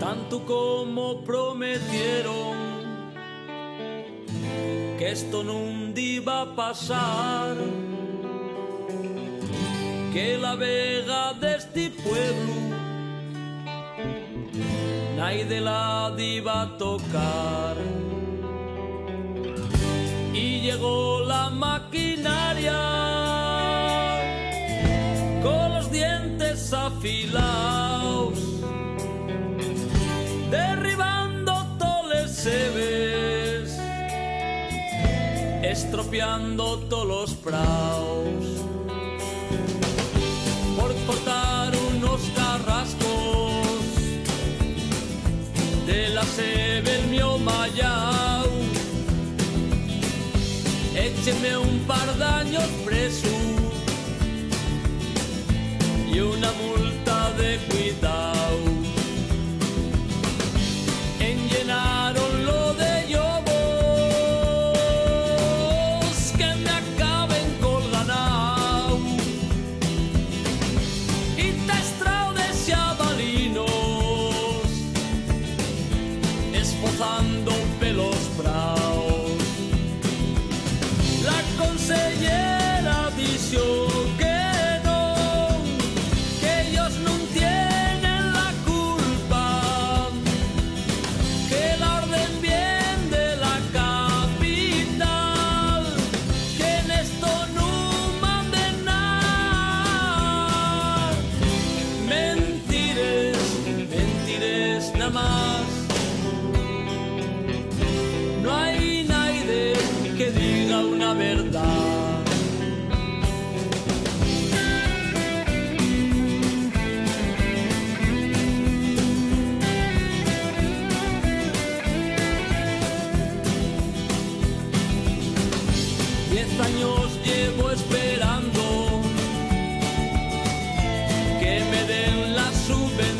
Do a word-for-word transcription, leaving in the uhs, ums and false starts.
Tantu como prometieron, qu'esto nun diba pasar, que la vega d'esti pueblu naide la diba tocar. Y llegó la maquinaria con los dientes afilaos, derribando toles sebes, estropiando tolos praos. Por cortar unos carrascos de la sebe el mio mayao, écheme un par d'años presu y una multa de cuidao. Enllenáronlo de llobos que me acaben col ganao. Y ta estrao de xabalinos esfozando pelos praos. La conseyera dixo que non, qu'ellos nun tienen la culpa, que la orden vien de la capital, que n'esto nun manden nada. Mentires, mentires namás. No hai naide que diga una verdá. Diez años llevo esperando que me den la subvención.